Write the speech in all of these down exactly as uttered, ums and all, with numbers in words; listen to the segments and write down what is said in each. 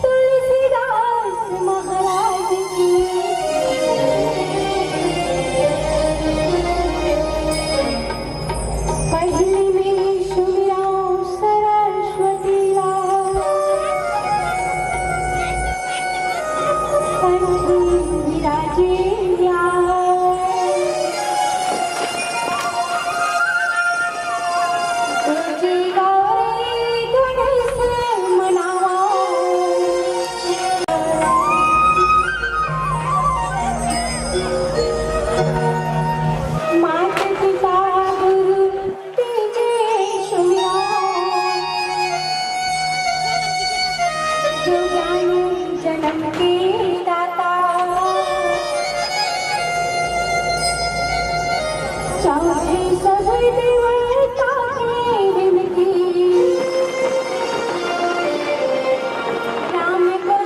तुलसीदास महाराज की। पहली में सुमिरौं सरस्वती ला, कंठ विराजे व्यास। तुलसी गौरी गणेश मनावा। मात पिता गुरु तीजे सुमिरा, जो ज्ञान जन्म के दाता। चाहे सब देवता के विनती, राम को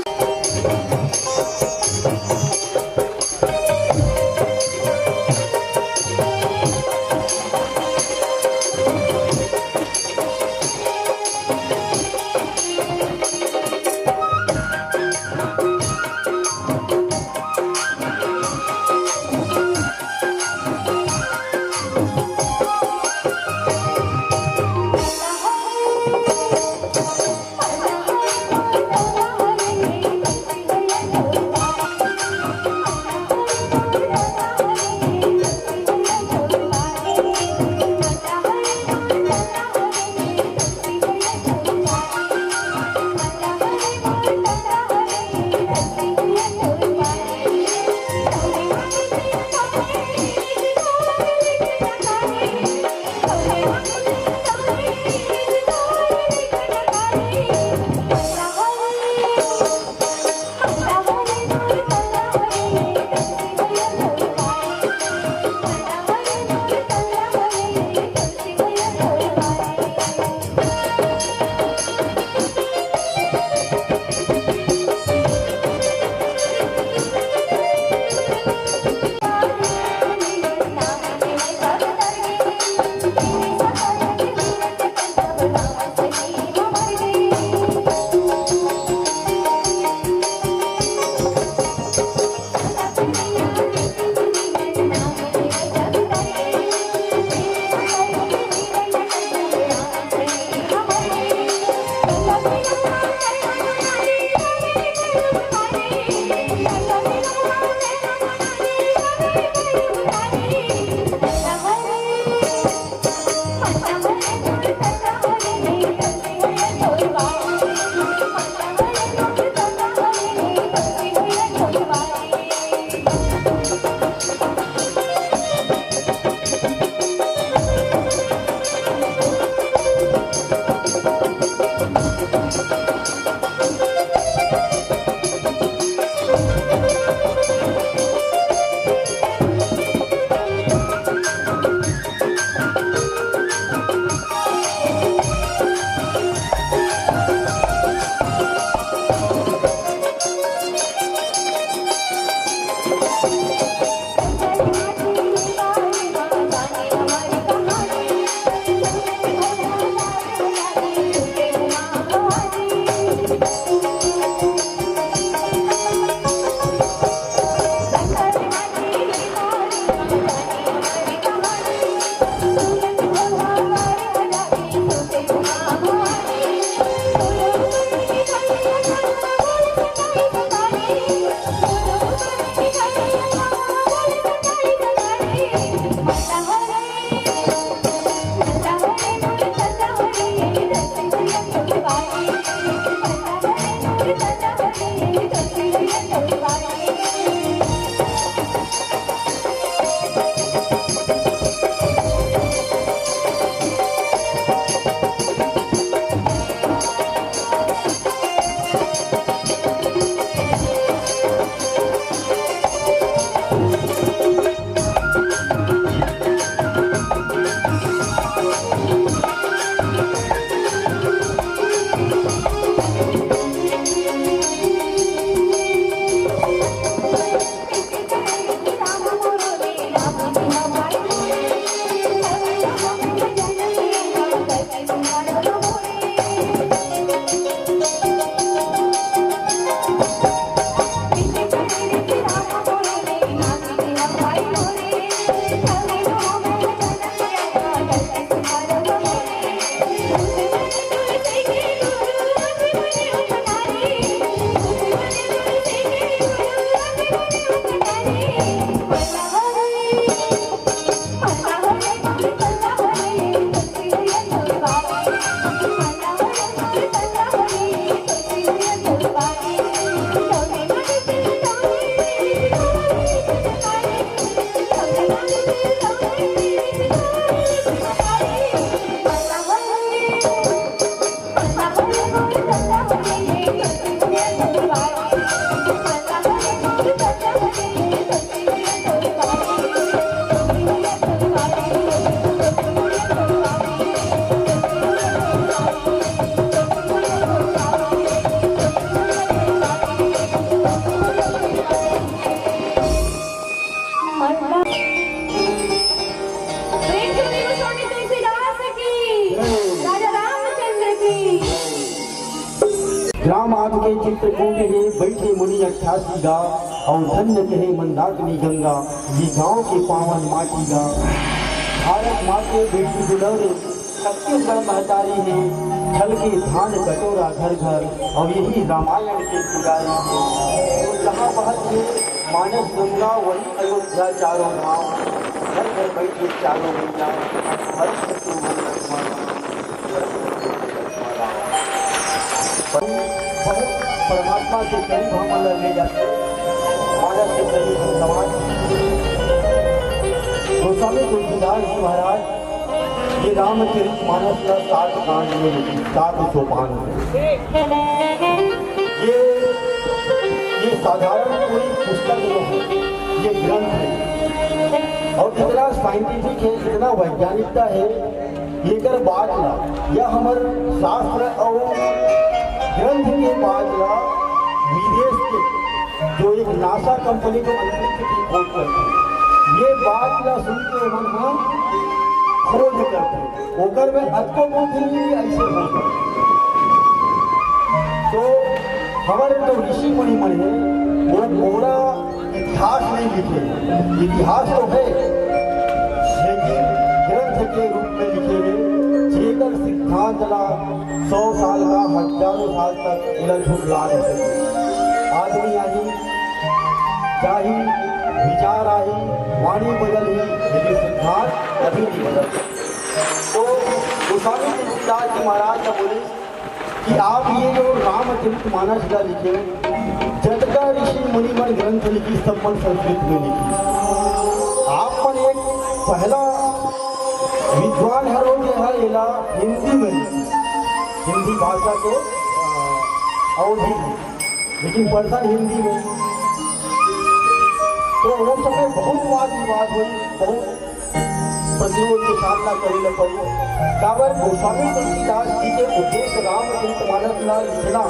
कूट हे बइठे मुनि अट्ठासी गा, अउ धन्य कहे मंदाकिनी गंगा, ये गांव के पावन माटी गा। भारत माँ के बेटी दुलर, छत्तीसगढ़ महतारी हे, छलके धान कटोरा घर घर, अउ यही रामायण के पुजारी हे। तो जहाँ बहत हे मानस गंगा, वही अयोध्या चारों धाम, घर घर बइठे चारों मैया, हर क्षेत्र में लक्ष्मण राम। बहुत परमात्मा के करीब हमन ला ले जाथे। मानस के करीब हम समाज। गोस्वामी तुलसीदास जी महाराज ये रामचरित मानस ला सात कांड में लिखी, सात सोपान में। ये, ये साधारण कोई पुस्तक नहीं है, ये ग्रंथ है। और इतना साइंटिफिक है, इतना वैज्ञानिकता है, एकर बात ला, या हमर शास्त्र अउ ग्रंथ के बात ला, विदेश के जो एक नासा कंपनी जो अंतरिक्ष की खोज करथे, ये बात ला सुन के हमन ह खोज करथे, ओकर में अतको बुद्धि नहीं अइसे हो सकथे। तो हमर जो ऋषि मुनि मन हे, वो पूरा इतिहास नहीं लिखे, इतिहास तो है, लेकिन ग्रंथ के रूप में लिखे हे, जेकर सिद्धांत ला सौ साल का, हजारों साल तक एला झुठला नहीं सके। आदमी आही, जाही, विचार आही, वाणी बदलही, लेकिन सिद्धांत कभी नहीं बदल सकते। तो गोस्वामी तुलसीदास जी महाराज का बोले कि आप ये जो रामचरित मानस ला लिखे, जतका ऋषि मुनि मन ग्रंथ लिखी, सब मन संस्कृत में लिखी। आप मन एक पहला विद्वान हरो जे हा एला हिंदी में लिखी, हिंदी भाषा के, अ, अवधी में, लेकिन पढ़थन हिंदी में। तो वो समय बहुत वाद विवाद हुई, बहुत प्रतिरोध के सामना करे ला पड़ी। काबर गोस्वामी तुलसीदास जी के उद्देश्य रामचरित मानस ला लिखना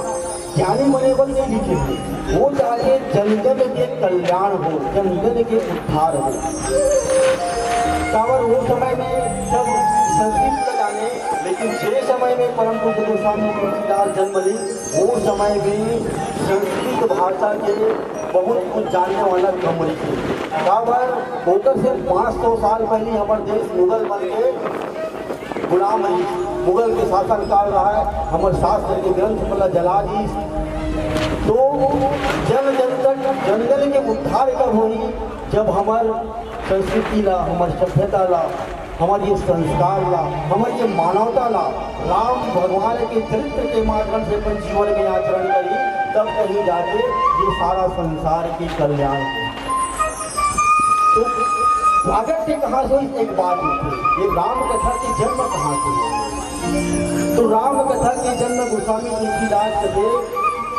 ज्ञानी बने बर नहीं लिखे थे, वो चाहे जन जन के कल्याण हो, जन जन के उद्धार हो। काबर वो समय में जब संस्कृत का जाने, लेकिन जे समय में परम पूज्य गोस्वामी तुलसीदास जन्म ली, वो समय में संस्कृत भाषा के बहुत कुछ जानने वाला कम रहिथे। काबर ओकर से पाँच सौ साल पहले हमर देश मुगल मन के गुलाम रहिस, मुगल के शासन काल रहा है, हमर शास्त्र के ग्रंथ मन ला जला दीस। तो जन जन तक, जन जन के उद्धार कब होही, जब हमर संस्कृति ला, हमर सभ्यता ला, हमर ये संस्कार ला, हमर ये मानवता ला राम भगवान के चरित्र के माध्यम से अपन जीवन में आचरण करी, तब कहीं जाके ये सारा संसार के कल्याण हो। तो प्रागट्य कहाँ से हुई, एक बात होती है, ये राम कथा के जन्म कहाँ से हुई? तो राम कथा के जन्म गोस्वामी तुलसीदास के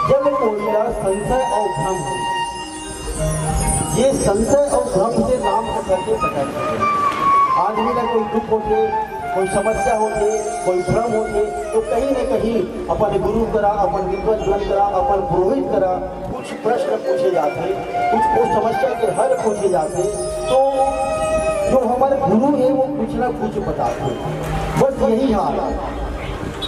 जब कोई ला संशय और भ्रम हो, ये संशय और भ्रम से राम कथा के प्रकट होथे। आदमी ला कोई दुख होथे, कोई समस्या होथे, कोई भ्रम होथे, तो कहीं न कहीं अपन गुरु करा, अपन विद्वत जन करा, अपन पुरोहित करा कुछ प्रश्न पूछे जाथे, कुछ वो समस्या के हल पूछे जाथे, तो जो हमर गुरु हे वो कुछ ना कुछ बताथे। बस यही हाल हे।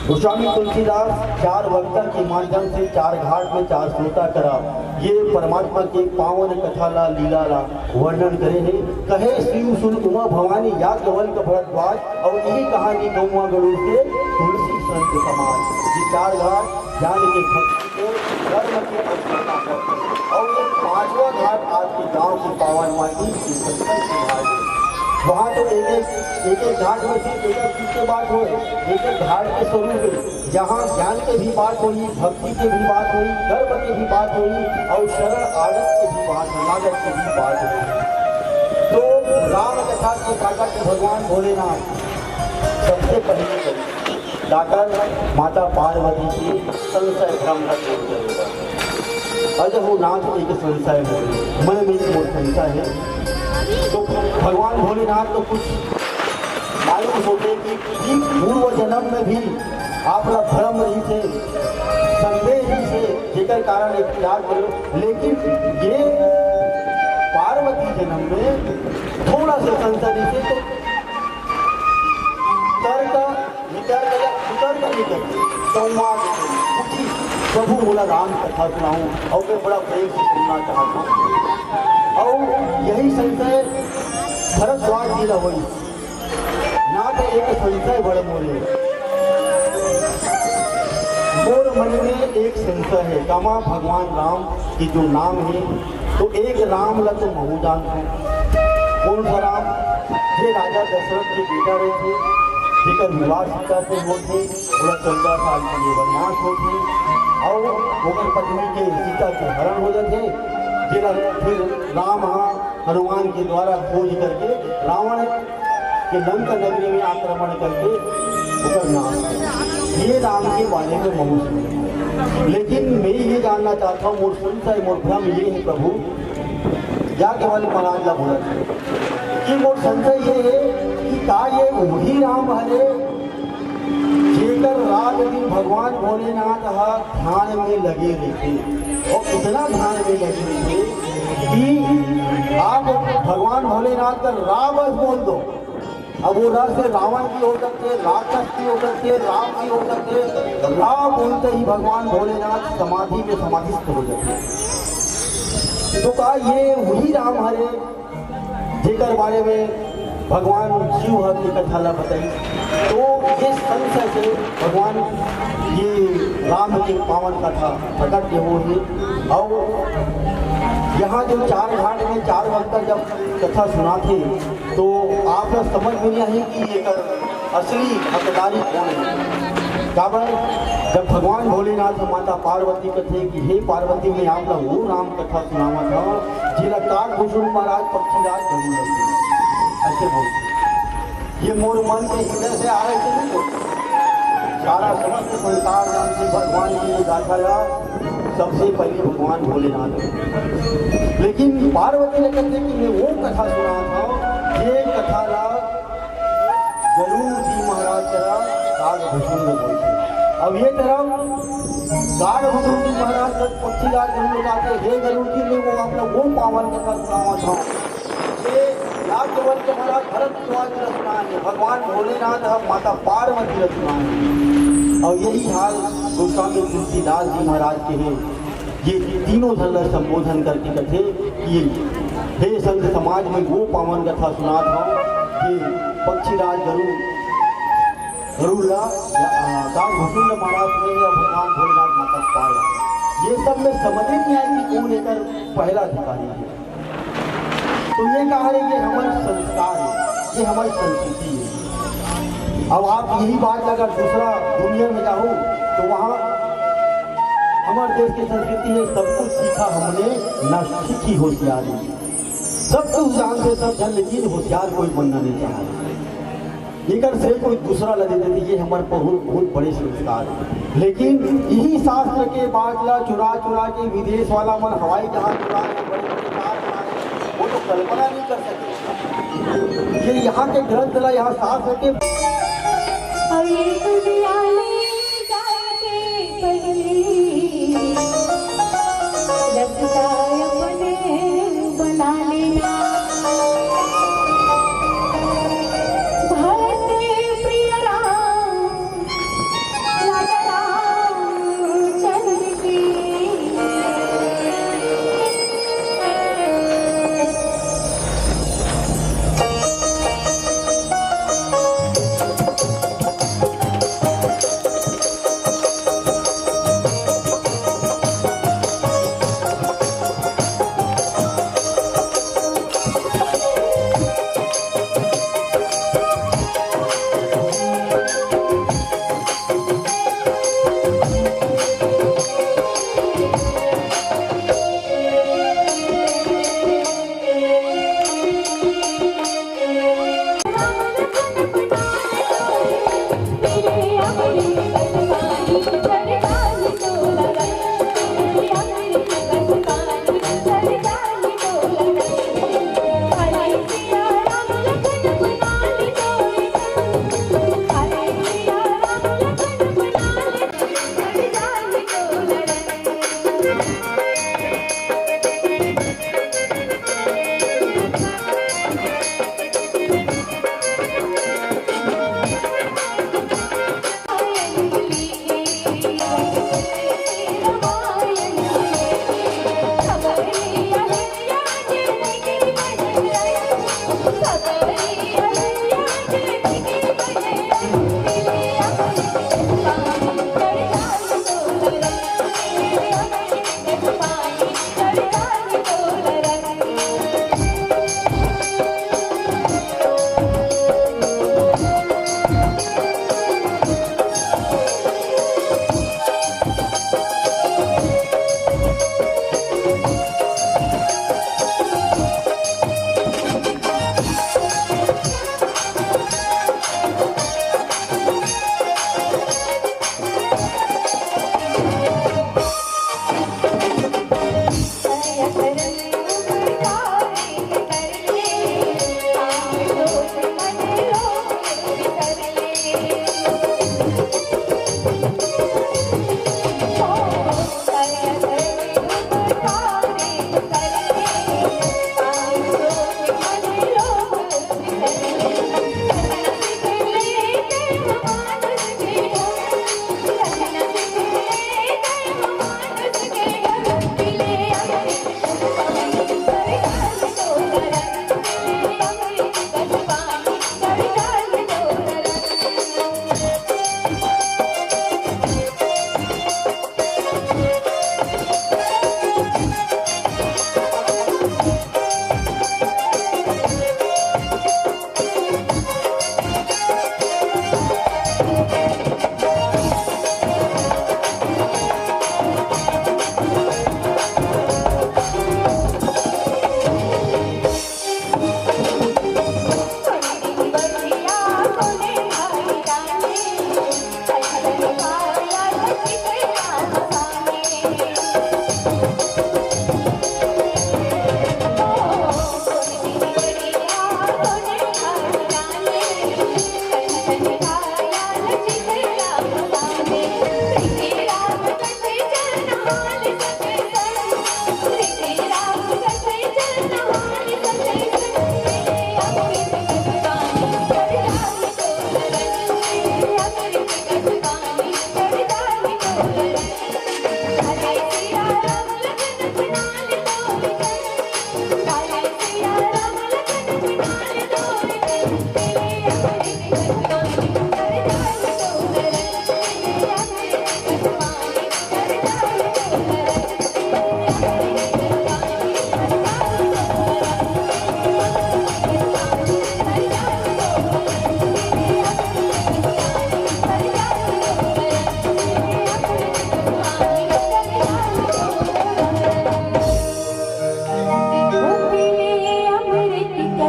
गोस्वामी तुलसीदास चार वक्ता के माध्यम से चार घाट में चार श्रोता करा ये परमात्मा के पावन कथा ला, लीला ला वर्णन करे हे। कहे शिव सुन उमा भवानी, याज्ञवल्क्य भरद्वाज, और यही कहानी गौवा गरुड़ के तुलसी संत समाज। ये चार घाट ज्ञान के भक्ति के, कर्म के, और श्रद्धा के। और ये पांचवा घाट आज के गांव की पावन माटी की सत्संग की घाट है। वहाँ तो एक एक, एक एक घाट में सिर्फ एक एक चीज के बात हो, एक एक घाट के स्वरूप है, जहाँ ज्ञान के भी बात होई, भक्ति के भी बात होई, कर्म के भी बात होई, और शरण आगत के भी बात होई, लागत के भी बात होई। तो राम कथा के प्राकट्य भगवान भोलेनाथ सबसे पहले करी। जाकर माता पार्वती के संशय भ्रम ला दूर करेगा। अजहु नाथ एक संशय मोर, मन में एक मोर संशय है। तो भगवान भोलेनाथ तो कुछ मायूस होते कि, कि पूर्व जन्म में भी आप ला भ्रम रहिसे, संदेह रहिसे, जेकर कारण एक त्याग करो, लेकिन ये पार्वती जन्म में थोड़ा सा संशय रहिसे तो तर्क वितर्क या कुतर्क नहीं करते, संवाद करते, पूछी। प्रभु मोला राम कथा सुनाहू, अउ मैं बड़ा प्रेम से सुनना चाहत हूँ। अउ यही संशय भरद्वाज जी ला होई, ना तो एक संशय बड़े मोरे। मोर मन में एक संशय है, कामा भगवान राम के जो नाम है, तो एक राम ला तो महू जानथों। कौन सा राम? जे राजा दशरथ के बेटा रहिथे, जेकर विवाह सीता से होथे, ओला चौदह साल के लिए वनवास होथे, अउ ओकर पत्नी के सीता के हरण हो जाथे, जेला फिर राम ह हनुमान के द्वारा खोज करके रावण के लंका नगरी में आक्रमण करके ओकर नाश करे। ये राम के बारे में महू सुने। लेकिन मैं ये जानना चाहता हूँ, मोर संशय, मोर भ्रम ये है प्रभु, जाके वाले महाराज ला बोला कि मोर संशय ये है कि का ये वही राम हरे जेकर रात दिन भगवान भोलेनाथ ह ध्यान में लगे रहिथे, अउ इतना ध्यान में लगे रहिथे कि आप भगवान भोलेनाथ का रा बस बोल दो। अब वो रा से रावण की हो सकते, राक्षस की हो सकते, राम की हो सकते, रा बोलते ही भगवान भोलेनाथ समाधि में समाधिस्थ हो जाते। तो का ये वही राम हरे जेकर बारे में भगवान शिव ह के कथा ला बताई? तो ये संशय से भगवान ये राम के पावन कथा प्रकट के हो है। अउ यहाँ जो चार घाट में चार वक्त जब कथा सुनाथे, तो आप ला समझ में नहीं आही कि एकर असली हकदारी कौन है। काबर, जब भगवान भोलेनाथ ह माता पार्वती कथे कि हे पार्वती, मैं आप ला वो राम कथा सुनावत हूँ, जेला काकभूषुंड महाराज पक्षीराज जरूर रखते। ऐसे बोलते। ये मोर मन के हृदय से आ रहे थे नहीं बोलते। सारा समस्त संसार जानते भगवान की ये गाथा ला सबसे पहले भगवान भोलेनाथ। लेकिन पार्वती ने कहते कि मैं वो कथा सुनावत हूँ, ये कथा ला गरुड़ जी महाराज करा काकभूषुंड बोलथे। अब ये तरफ काकभूषुंड जी महाराज जब पक्षीराज गरुड़ लोग आथे, हे गरुड़ जी, मैं वो आप ला वो पावन कथा सुनावत हूँ। ये याज्ञवल्क्य महाराज भरद्वाज रचना है, भगवान भोलेनाथ ह माता पार्वती रचना है। अउ यही हाल गोस्वामी तुलसीदास जी महाराज के है। ये तीनों झन ला संबोधन करके कथे कि हे संत समाज, मैं वो पावन कथा सुनात हूँ कि पक्षीराज गरुड़, गरुड़ ला, या, आ, काकभूषुंड महाराज ने या भगवान भोलेनाथ माता पार्वती। ये सब में समझ में नहीं आए कि कौन एकर पहला अधिकारी है। तो ये कहा रहे, ये हमारे संस्कार है, ये हमारी संस्कृति है। अब आप यही बात अगर दूसरा दुनिया में जाओ, तो वहाँ हमारे देश की संस्कृति है, सब कुछ सीखा हमने, ना सीखी होशियारी। सब कुछ जानते सब जन, लेकिन होशियार कोई बनना नहीं चाह रहा। एकर से कोई दूसरा ला दे देते, ये हमारे बहुत, बहुत बड़े संस्कार है। लेकिन यही शास्त्र के बात ला चुरा चुरा के विदेश वाला मन हवाई जहाज उड़ा के बड़े बड़े कार बना रहे हैं, वो तो कल्पना नहीं कर सकते। ये यहाँ के ग्रंथ ला, यहाँ शास्त्र के अभी दुनिया ले जाए के पहली रस्ता अपने बना लेना। भरत प्रिय राम, राजा रामचंद्र की।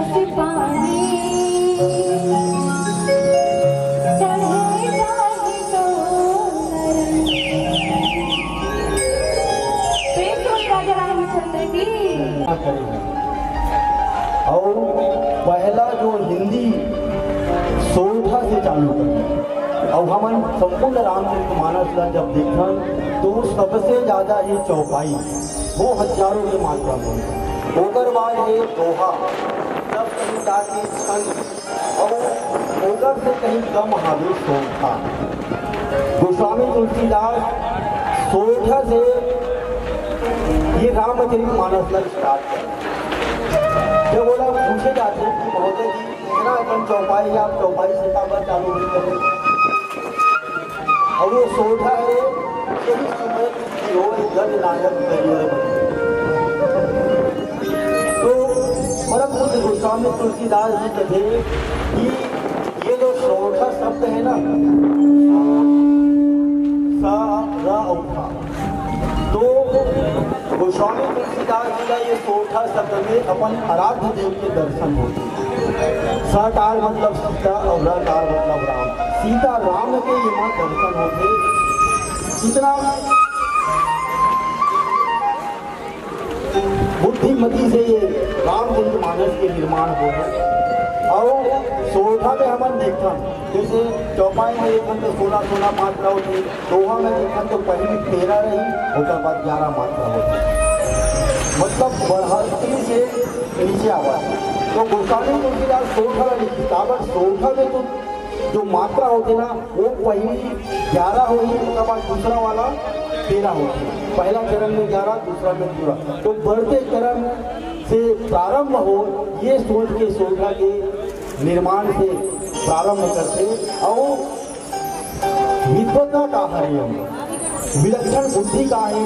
पानी चढ़े जाहि तो नरन। प्रेम से बोलिए राजा रामचंद्र की। और पहला जो हिंदी सोरठा से चालू करी, और हमन संपूर्ण रामचरित मानस ला जब देखन तो सबसे ज्यादा ये चौपाई वो हजारों के मात्रा में। ओकर बाद हे दोहा, तब कहीं जाके छंद, और ओकर से कहीं कम हावे सोरठा। गोस्वामी तुलसीदास सोरठा से ये रामचरित मानस ला स्टार्ट कर। जब ओला पूछे जाथे कि महोदय जी, इतना अपन चौपाई या चौपाई से काबर चालू नहीं करे? और वो सोरठा है, यही समय की हो, गज नायक करियर बने। तो परम पूज्य गोस्वामी तुलसीदास जी कहते कि ये जो सोरठा शब्द है ना, सा, रा, औठा, तो गोस्वामी तुलसीदास जी का ये सोरठा शब्द में अपन आराध्य देव के दर्शन होते हैं। सकार मतलब सीता और रकार मतलब राम। सीता राम के ये माँ दर्शन होते। इतना बुद्धिमती से ये रामचरित मानस के निर्माण हो है। और सोरठा में हमन देखथन, जैसे चौपाई में एक तो सोलह सोलह मात्रा होती, दोहा में देखथन तो पहली तेरह रही, ओकर बाद ग्यारह मात्रा होती, मतलब बढ़ोतरी से नीचे आवा है। तो गोस्वामी तुलसीदास सोरठा में लिखी, काबर सोरठा में तो जो मात्रा होते ना, वो पहली ग्यारह होही, ओकर बाद दूसरा वाला तेरह होही। पहला चरण में ग्यारह, दूसरा में तेरह। तो बढ़ते चरण से प्रारंभ हो, ये सोच के सोरठा के निर्माण से प्रारंभ करते। और विद्वता का हरे हम, विलक्षण बुद्धि का है।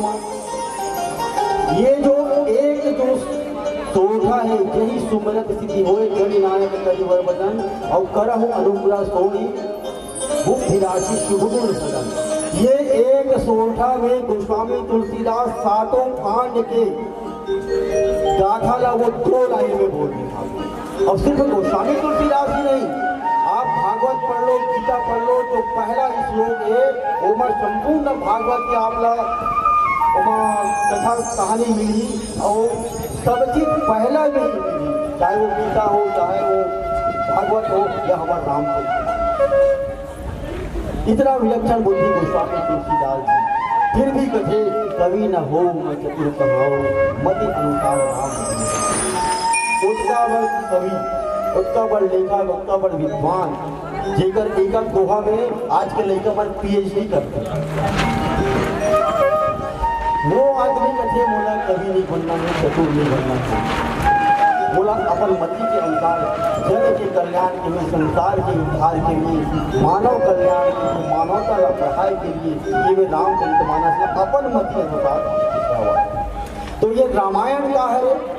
ये जो एक जो सोरठा है, यही सुमिरत सिद्धि होय, जन नायक करिवर वदन, और करहु अनुग्रह सोई बुद्धि राशि शुभ गुण सदन। ये एक सोरठा में गोस्वामी तुलसीदास सातों कांड के गाथा ला वो दो लाइन में बोल दिया। और सिर्फ गोस्वामी तुलसीदास ही नहीं, आप भागवत पढ़ लो, गीता पढ़ लो, जो पहला श्लोक है, ओमा संपूर्ण भागवत के आप ला, ओमा कथा कहानी मिली और सब चीज पहला में ही मिली, चाहे वो गीता हो, चाहे वो भागवत हो या हमारा राम। इतना विलक्षण बुद्धि गोस्वामी तुलसीदास जी, फिर भी कथे कवि न होउँ मैं चतुर कहाऊँ, मति अनुसार राम। ओतका बड़ कवि, ओतका बड़ लेखक, ओतका बड़ विद्वान, जेकर एक एक दोहा में आज के लइका मन पीएचडी करथे। वो आदमी कथे, "मोला कवि नहीं बनना है, चतुर नहीं बनना है। मोला अपन मति के अनुसार जन के कल्याण के लिए, संसार के उद्धार के लिए, मानव कल्याण के लिए, मानवता ला बढ़ाए के लिए ये मैं रामचरित मानस ला अपन मति अनुसार लिखा हुआ है।" तो ये रामायण का है,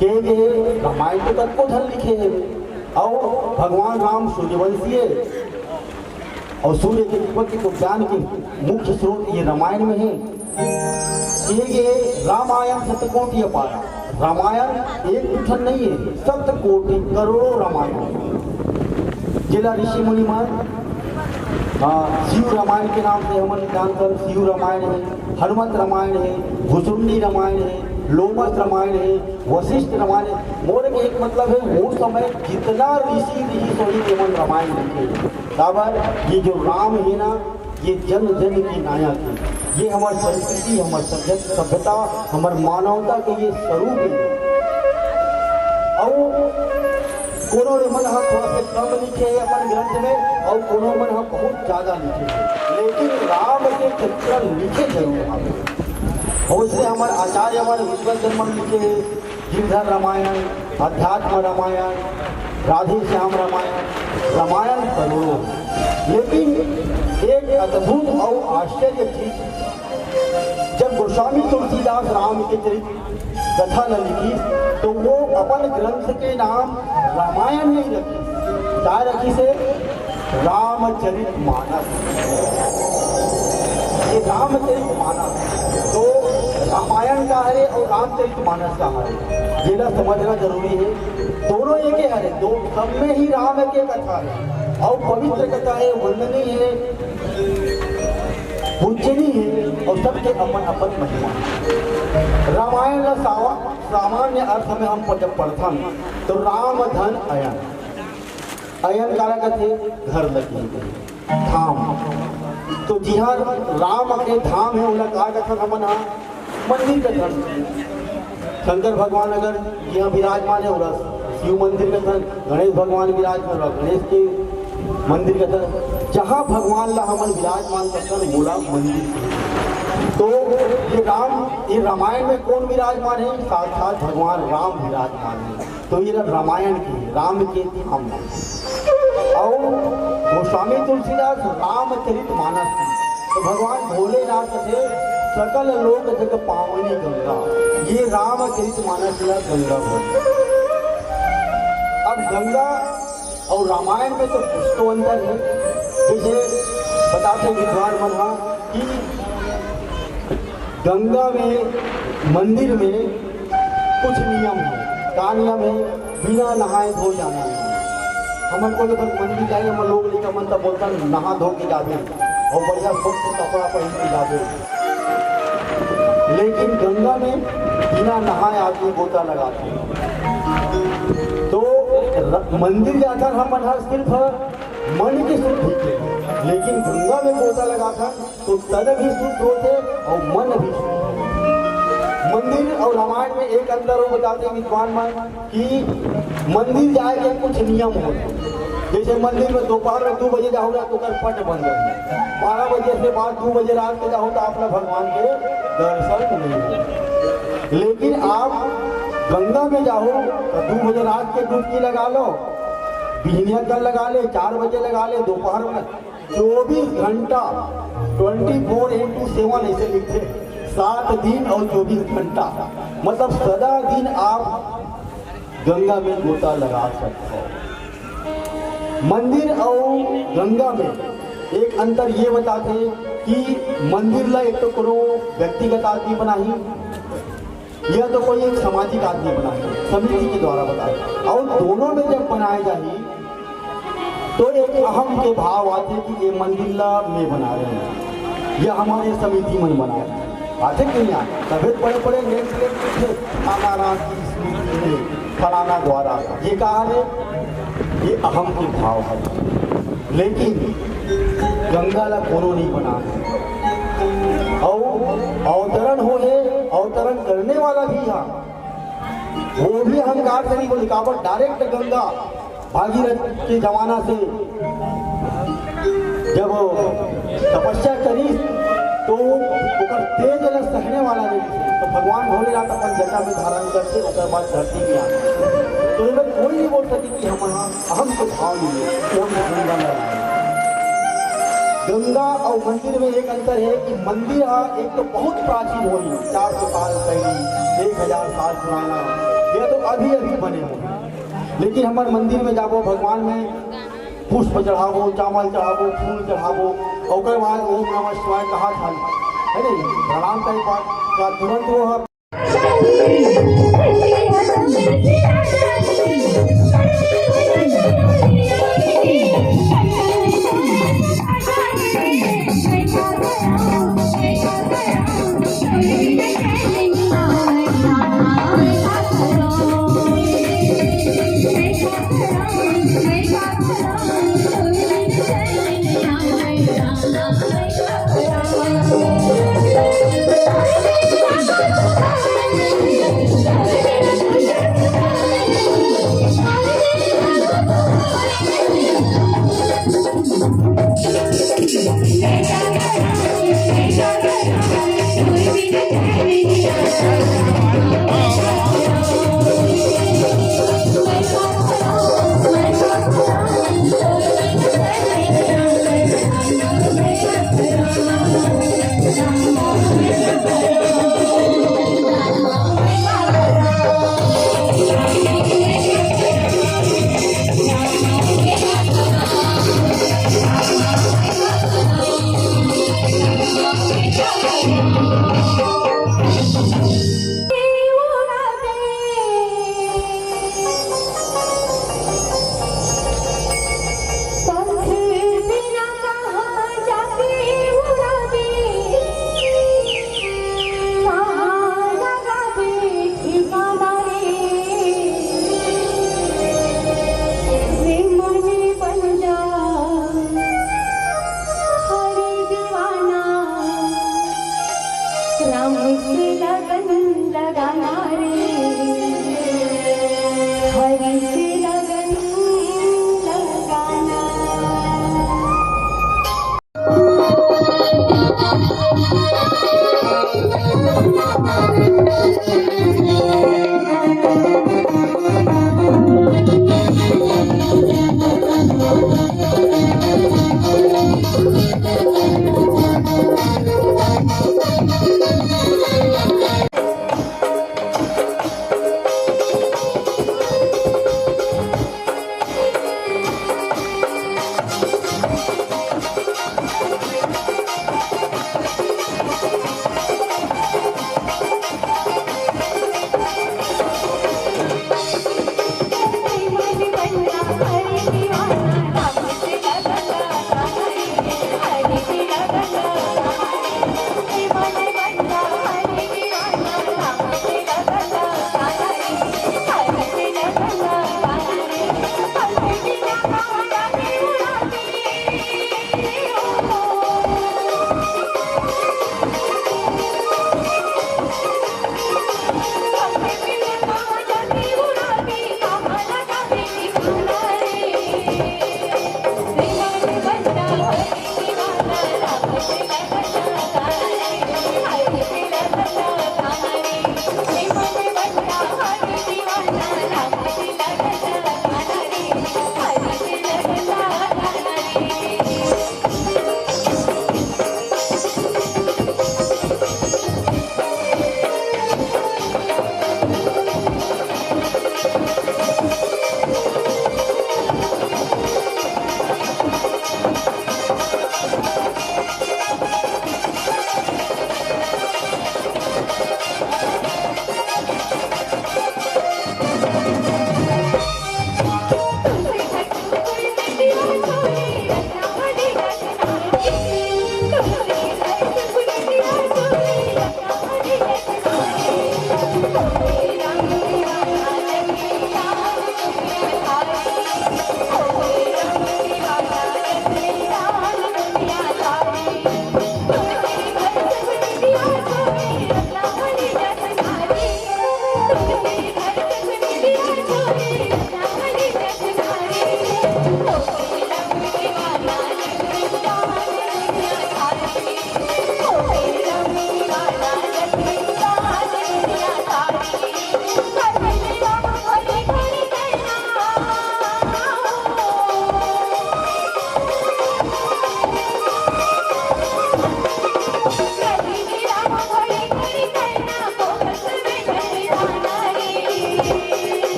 के ये रामायण तो कतको झन लिखे है, और भगवान राम सूर्यवंशी है, और सूर्य के उत्पत्ति को ज्ञान के मुख्य स्रोत ये रामायण में है। ये, ये रामायण सतकोटि अपारा। रामायण एक ठन नहीं है, सतकोटि करोड़ों रामायण है। जेला ऋषि मुनि मन, हाँ, शिव रामायण के नाम से हमन जानथन, शिव रामायण है, हनुमत रामायण है, भुसुंडी रामायण है, लोमस रामायण है, वशिष्ठ रामायण है। मोर के एक मतलब है, वो समय जितना ऋषि ऋषि सोनी के मन रामायण लिखे। काबर ये जो राम है ना, ये जन जन के नायक है, ये हमर संस्कृति, हमर सभ्यत-, सभ्यता, हमर मानवता के ये स्वरूप है। और कोनो मन ह थोड़ा से कम लिखे है अपन ग्रंथ में, और कोनो मन ह बहुत ज्यादा लिखे है, लेकिन राम के चित्रण लिखे जरूर हवे। और इसलिए हमर आचार्य मन विद्वत जन मन लिखे है, गिरधर रामायण, अध्यात्म रामायण, राधे श्याम रामायण, रामायण करोड़ों। लेकिन एक अद्भुत और आश्चर्य चीज, जब गोस्वामी तुलसीदास राम के चरित्र कथा ल लिखिस, तो वो अपन ग्रंथ के नाम रामायण नहीं रखिस, का रखिस हे? रामचरित मानस। ये रामचरित मानस, तो रामायण का हरे अउ रामचरित मानस का हरे, जेला समझना जरूरी हे। दोनों एके हरे, दो सब में ही राम के कथा हे अउ पवित्र कथा हे, वंदनीय हे, पूजनीय हे अउ सबके अपन अपन महिमा हे। रामायण ला सावा-, सामान्य अर्थ में हम जब पढ़थन तो राम धन अयन, अयन काला कथे? घर लगी। धाम। तो जिहाँ राम के धाम हे, ओला का कथन हमन हा? मंदिर कथन। शंकर भगवान अगर जिहाँ विराजमान हे, ओला शिव मंदिर कथन। गणेश भगवान विराजमान, ओला गणेश के मंदिर कथन। जहाँ भगवान ला हमन विराजमान कथन, ओला मंदिर कथन। तो ये राम, ये रामायण में कौन विराजमान हे? साक्षात भगवान राम विराजमान हे। तो ये रामायण के, राम के धाम हे। अउ गोस्वामी तुलसीदास रामचरित मानस के, तो भगवान भोलेनाथ के सकल लोक जग पावनी गंगा, ये रामचरित मानस ला गंगा बोलथे। अब गंगा अउ रामायण में तो कुछ तो अंतर हे। जैसे बताथे विद्वान मन हा कि गंगा में, मंदिर में कुछ नियम हे। का नियम हे? बिना नहाए धोए जाना हे। हमन कोई अगर मंदिर जाए, हमन लोग लइका मन त बोलथन, "नहा धो के जाबे अउ बढ़िया सुंदर कपड़ा पहिन के जाबे।" लेकिन गंगा में बिना नहाए आदमी गोता लगाथे। तो र-, मंदिर जाथन हमन हर सिर्फ मन के शुद्धि के, लेकिन गंगा में गोता लगाथन तो तन भी शुद्ध होथे अउ मन भी शुद्ध होथे। मंदिर अउ रामायण में एक अंतर अउ बताथे विद्वान मन कि मंदिर जाए के कुछ नियम होथे। जैसे मंदिर में दोपहर में दू बजे जाहू ना, तो ओकर पट बंद रही। बारह बजे से बाद दू बजे रात के जाहू, तो आप ला भगवान के दर्शन नहीं होही। लेकिन आप गंगा में जाहू, तो दू बजे रात के डुबकी लगा लो, बिहनिया कर लगा ले, चार बजे लगा ले, दोपहर में, चौबीस घंटा, ट्वेंटी फोर इंटू सेवन ऐसे लिखथे, सात दिन अउ चौबीस घंटा, मतलब सदा दिन आप गंगा में गोता लगा सकथव। मंदिर अउ गंगा में एक अंतर ये बताथे कि मंदिर ला एक तो कोनो व्यक्तिगत आदमी बनाही, या तो कोई एक सामाजिक आदमी बनाही, समिति के द्वारा बनाही, अउ दोनों में जब बनाए जाही तो एक अहम के भाव आथे कि ये मंदिर ला मैं बनाए हँव, या हमर ये समिति मन बनाए हे। आथे कि नहीं आथे? तभे बड़े बड़े नेम प्लेट लिखथे, फलाना राम की स्मृति में, फलाना द्वारा। ये का हरे? ये अहम के भाव हरे। लेकिन गंगा ला कोनो नहीं बनाए हे। अउ अवतरण होहे, अवतरण करने वाला भी हा, वो भी अहंकार से नहीं बोली, काबर direct गंगा भागीरथ के जमाना से जब तपस्या करी तो ओकर तेज ला सहने वाला नहीं थे। तो भगवान भोलेनाथ अपन जटा में धारण करके ओकर बाद धरती में आए। तो एमे कोई नहीं बोल सके कि हम यहाँ अहम के भाव नहीं है कि हम गंगा में आए। गंगा अउ मंदिर में एक अंतर हे कि मंदिर हा एक तो बहुत प्राचीन होही, चार सौ साल पहिली, एक हजार साल पुराना, या तो अभी अभी बने होही। लेकिन हमर मंदिर में जाबो, भगवान में पुष्प चढ़ाबो, चावल चढ़ाबो, फूल चढ़ाबो, ओकर बाद ओम नमः शिवाय कहा था, है नहीं? प्रणाम करे के बाद तुरंत वो ह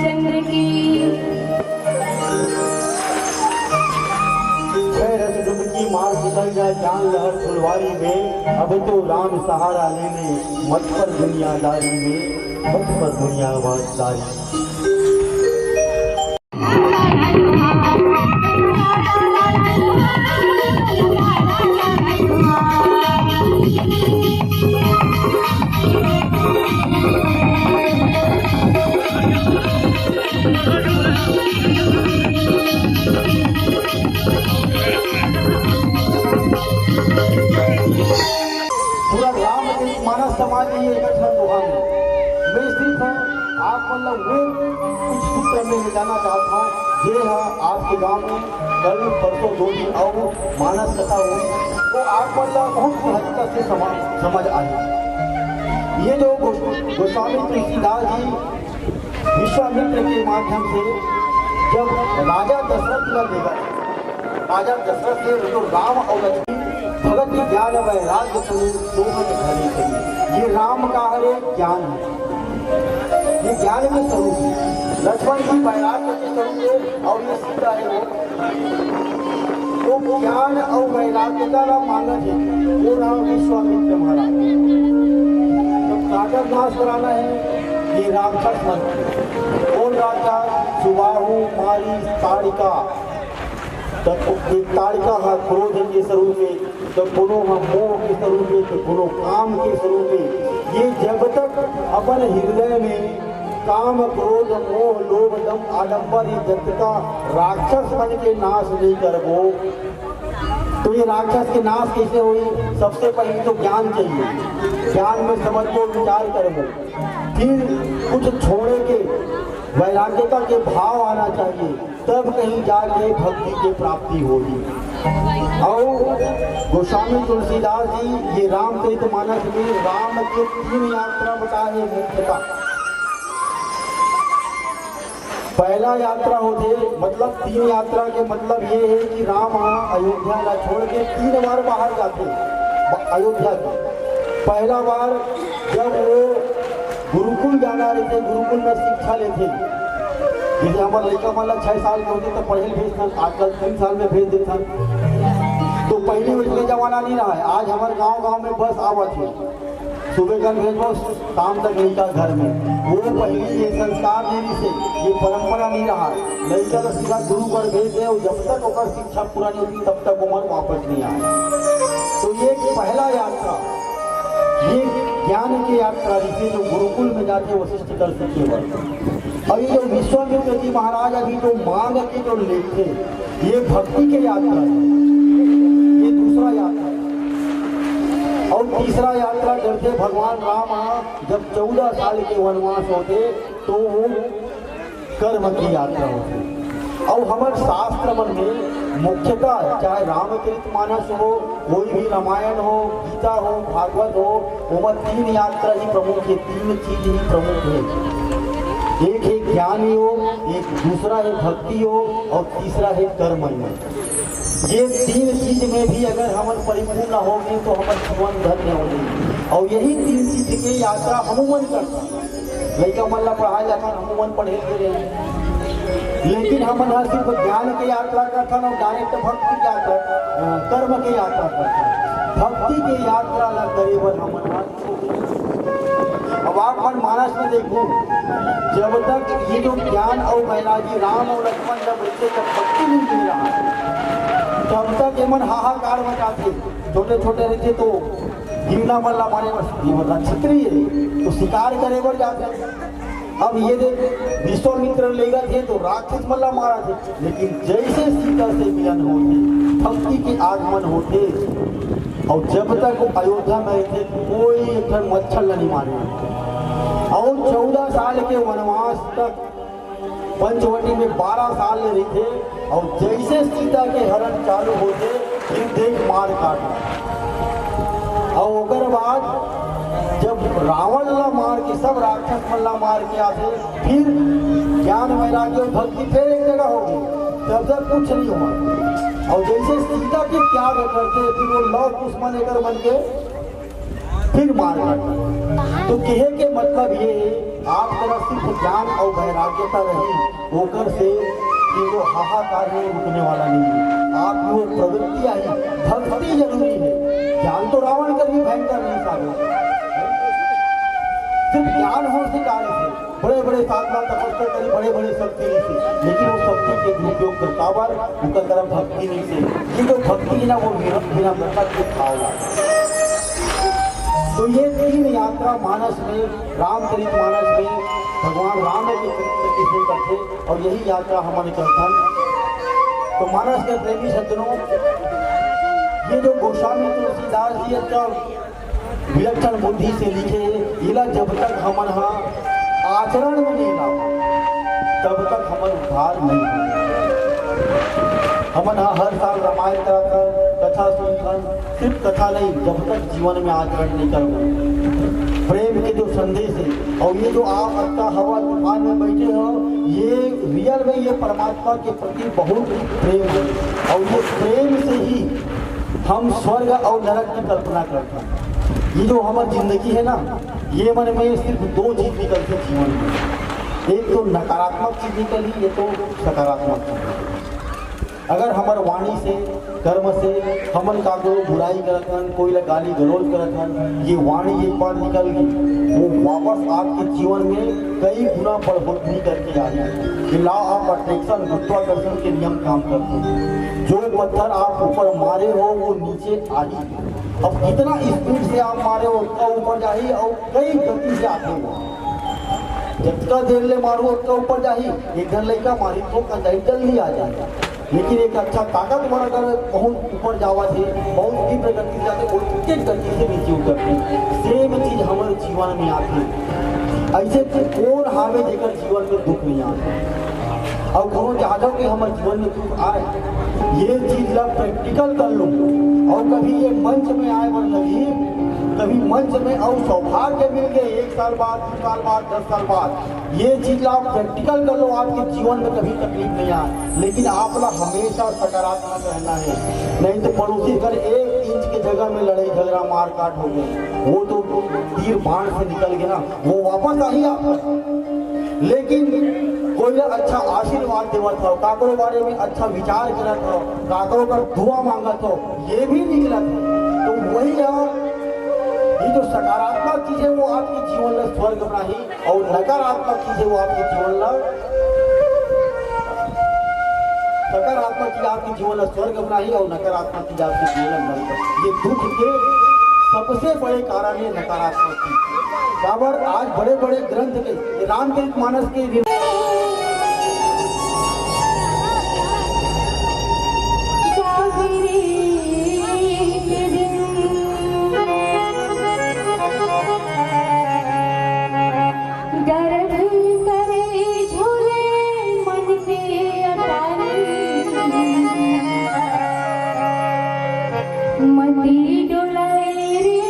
चंद्र की। छह रस डुबकी मार फिसल जाए चांद लहर फुलवारी में, अब तो राम सहारा लेने मत पर दुनियादारी में, मत पर दुनियादारी। पूरा रामचरित मानस समाज के ये एक ठन दोहा हे। मैं सिर्फ आप मन ला वो कुछ सूत्र में ले जाना चाहत हूँ, जे हा आपके गांव में कल परसों दो दिन अउ मानस कथा होही, तो आप मन ला बहुत सहजता से समा-, समझ आही। ये जो गो-, गोस्वामी तुलसीदास जी विश्वामित्र के माध्यम से जब राजा दशरथ ला लेगा, राजा दशरथ से जो राम अउ लक्ष्मण भगत ज्ञान वैराग्य स्वरूप दोनों के घरे करी। ये राम का हरे ज्ञान हे, ये ज्ञान के स्वरूप हे, लक्ष्मण जी वैराग्य के स्वरूप हे अउ ये सीता हे वो। तो ज्ञान अउ वैराग्यता ला मांगत हे, वो रहा विश्वामित्र महाराज। तो काकर नाश कराना हे, ये राक्षस मन। कौन राक्षस? सुबाहु, मारी, ताड़िका। तो एक ताड़िका हा क्रोध के स्वरूप में, तो कोनो हा मोह के स्वरूप में, तो कोनो काम के स्वरूप में। ये जब तक अपन हृदय में काम, क्रोध, मोह, लोभ, दंभ, आडंबर, ये जतका राक्षस मन के नाश नहीं करबो, तो ये राक्षस के नाश कैसे होई? सबसे पहले तो ज्ञान चाहिए, ज्ञान में समझबो, विचार करबो, फिर कुछ छोड़े के वैराग्यता के भाव आना चाहिए, तब कहीं जाके भक्ति के प्राप्ति होगी। और गोस्वामी तुलसीदास जी ये रामचरित मानस में राम के तीन यात्रा बताए हैं मुख्यतः। पहला यात्रा होथे, मतलब तीन यात्रा के मतलब ये है कि राम हा अयोध्या ला छोड़ के तीन बार बाहर जाथे ब-, अयोध्या से। पहला बार जब वो गुरुकुल जाना रहथे, गुरुकुल में शिक्षा लेथे, जैसे हमर लइका मन ला छह साल के होथे तो पढ़े ल भेजथन, आजकल तीन साल में भेज देथन। तो पहले वैसने जमाना नहीं रहा है, आज हमर गांव गांव में बस आवत है। सुबह कन भेजबो, शाम तक लइका घर में। वो पहली ये संस्कार नहीं से, ये परंपरा नहीं रहा। लइका तो सीधा गुरु कर भेज दे, और जब तक ओकर शिक्षा पूरा नहीं होती, तब तक उम्र वापस नहीं आए। तो ये एक पहला यात्रा, ये ज्ञान की यात्रा, जिसे जो गुरुकुल में जाके वशिष्ठ कर सीखे बर। और ये जो विश्वामित्र जी महाराज अभी जो मांग के जो लेथे, ये भक्ति के यात्रा है, ये दूसरा यात्रा है। और तीसरा यात्रा करथे भगवान राम ह, जब चौदह साल के वनवास होथे, तो वो कर्म की यात्रा होथे। और हमर शास्त्र मन में मुख्यतः चाहे रामचरित मानस हो, कोई भी रामायण हो, गीता हो, भागवत हो, ओमा तीन यात्रा ही प्रमुख है, तीन चीज ही प्रमुख है। एक है ज्ञान योग, एक दूसरा है भक्ति योग और तीसरा है कर्म योग। ये तीन चीज में भी अगर हमन परिपूर्ण होगे तो हमर जीवन धन्य होगे। और यही तीन चीज के यात्रा हमू मन करथन। लइका मन ला पढ़ाए जाथन, हमू मन पढ़े के रहे, लेकिन हमन ह सिर्फ ज्ञान के यात्रा करथन और डायरेक्ट भक्ति के यात्रा, अ, कर्म के यात्रा करथन। भक्ति के यात्रा ला करे बर हमन ह अब आप मन मानस में देखो, जब तक ये जो ज्ञान और बैरागी राम और लक्ष्मण जब रहते, जब भक्ति नहीं मिल रहा, तब तक ये मन हाहाकार मचाते। छोटे छोटे रहते तो हिरना मन ला मारे, बस ये मन ला छतरी है, तो शिकार करे बर जाते। अब ये देख, विश्वामित्र लेगत हे तो राक्षस मन ला मारत हे, लेकिन जैसे सीता से मिलन होथे, भक्ति के आगमन होथे, और जब तक वो अयोध्या में रहिथे, कोई एक ठन मच्छर ला नहीं मारे। और चौदह साल के वनवास तक पंचवटी में बारह साल ले रहिथे, और जैसे सीता के हरण चालू होथे, फिर देख मार काट। और ओकर बाद जब रावण ला मार के, सब राक्षस मन ला मार के आथे, फिर ज्ञान वैराग्य और भक्ति फिर एक जगह होगे, तब तक कुछ नहीं हुआ। और जैसे सीता के त्याग करथे, फिर वो लव कुश मन एकर मन के फिर मार काट। तो कहे के मतलब ये है आप करा सिर्फ ज्ञान अउ वैराग्यता रही, ओकर से ये जो हाहाकार हे, रुकने वाला नहीं है। आप वो प्रवृत्ति आई, भक्ति जरूरी है। ज्ञान तो रावण कर भी भयंकर नहीं साबित। सिर्फ ज्ञान हो से कार्य से, बड़े-बड़े साधना तपस्या करी, बड़े-बड़े शक्ति से, लेकिन वो शक्ति के दुरुपयोग करता बार, उनका तरफ भक्ति नहीं से। ये जो भक्ति है ना, वो विनम्र, विनम्रता के भाव है। तो ये तीन यात्रा मानस में, रामचरित मानस में भगवान राम के चरित्र की से करते, और यही यात्रा हमन करथन। तो मानस के प्रेमी सज्जनों, ये जो गोस्वामी तुलसीदास जी का विलक्षण बुद्धि से लिखे, इला जब तक हमन हा आचरण में नहीं लाओ, तब तक हमन उद्धार नहीं होई। हमन हा हर साल रामायण करथन, कथा सुनथन, सिर्फ कथा नहीं, जब तक जीवन में आचरण नहीं करबो। प्रेम के जो संदेश है, और ये जो आप अतका हवा तूफान में बैठे हो, ये रियल में ये परमात्मा के प्रति बहुत प्रेम है, और ये प्रेम से ही हम स्वर्ग और नरक की कल्पना करते हैं। ये जो हमारी जिंदगी है ना, ये मन में सिर्फ दो चीज निकलती है जीवन में, एक तो नकारात्मक चीज निकली, ये तो सकारात्मक चीज निकली। अगर हमार वाणी से, कर्म से हमन काकरो बुराई करत हन, कोई ला गाली गलौज करत हन, ये वाणी एक बार निकल गई, वो वापस आपके जीवन में कई गुना बढ़ोतरी करके आही। ये law of attraction, गुरुत्वाकर्षण के नियम काम करते हैं। जो पत्थर आप ऊपर मारे हो, वो नीचे आही। अब कितना स्पीड से आप मारे हो, उतना ऊपर जाही, और कई गति से आगे हो। जतका देर ले मारू, उतना ऊपर जाही। एक घर लइका मारी तो का जाही, जल्दी आ जाही। लेकिन एक अच्छा ताकतवर अगर बहुत ऊपर जावत हे, बहुत तीव्र गति से जाथे, उतने गति से नीचे उतरथे। सेम चीज हमारे जीवन में आथे। ऐसे कोन हावे जेकर जीवन में दुख नहीं आथे? और कोनो चाहत हो कि हमारे जीवन में दुख आए, ये चीज ला प्रैक्टिकल कर लो। और कभी ये मंच में आए बर लगी, कभी मंच में और सौभाग्य मिल गए, एक साल बाद, दो साल बाद, दस साल बाद, ये चीज ला आप प्रैक्टिकल कर लो, आपके जीवन में कभी तकलीफ नहीं आए, लेकिन आप ला हमेशा सकारात्मक रहना है। नहीं तो पड़ोसी घर एक इंच के जगह में लड़ाई झगड़ा मारकाट हो गए, वो तो तीर बाण से निकल गए ना, वो वापस आही आप। लेकिन कोई ला अच्छा आशीर्वाद देवत हो, काकरो बारे में अच्छा विचार करत हो, काकरो कर दुआ मांगत हो, ये भी निकलत है। तो वही है, ये जो सकारात्मक चीज है, वो आपके जीवन में स्वर्ग बनाही, और नकारात्मक चीज है, वो आपके जीवन में, सकारात्मक चीज आपके जीवन में स्वर्ग बनाही, और नकारात्मक चीज आपके जीवन में नरक। ये दुख के सबसे बड़े कारण है नकारात्मक चीज। काबर आज बड़े बड़े ग्रंथ के, रामचरित मानस के गरज करे झूले मन के अटारी, मती डोलाए रे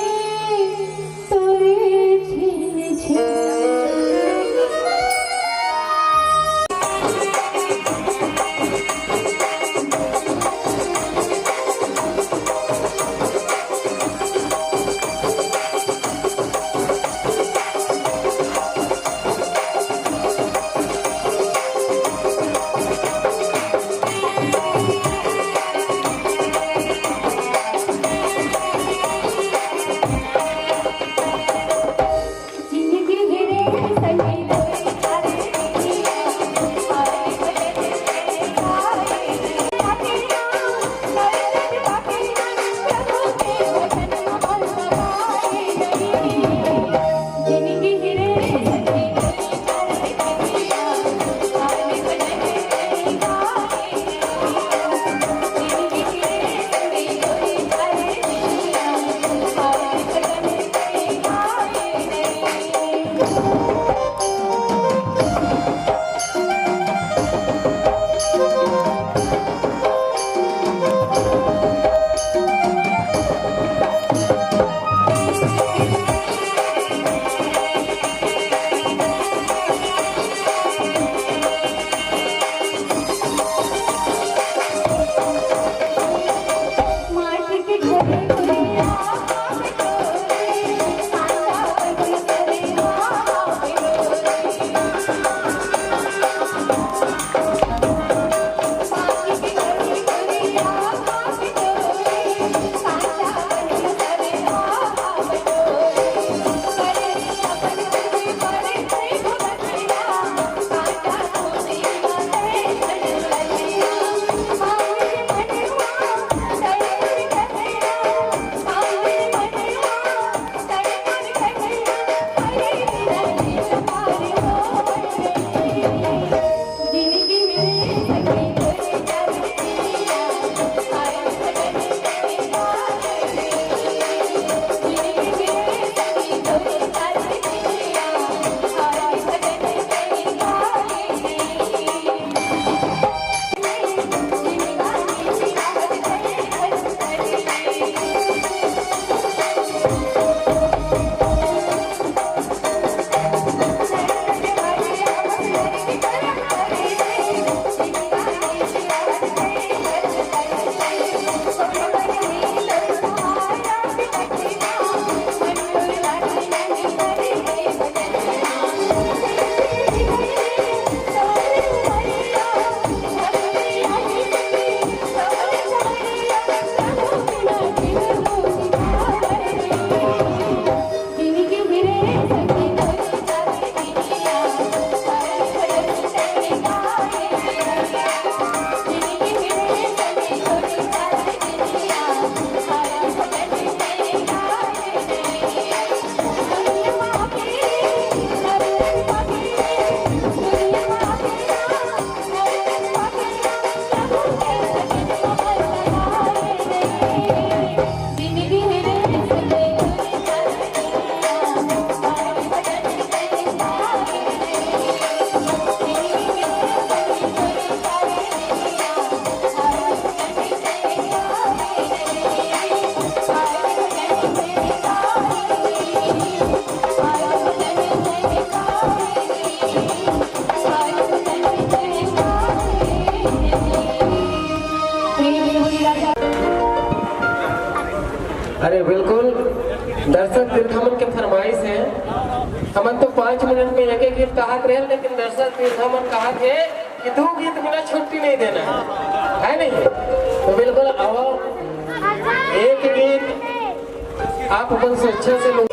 तोरे झिन झिन। अरे बिल्कुल, दर्शक दीर्घा मन के फरमाइश है। हमन तो पाँच मिनट में एक एक गीत कहत रहे, लेकिन दर्शक दीर्घा मन कहत हे कि दू गीत बिना छुट्टी नहीं देना है, है नहीं? तो बिल्कुल आओ, एक गीत आप अपन स्वेच्छा से लोग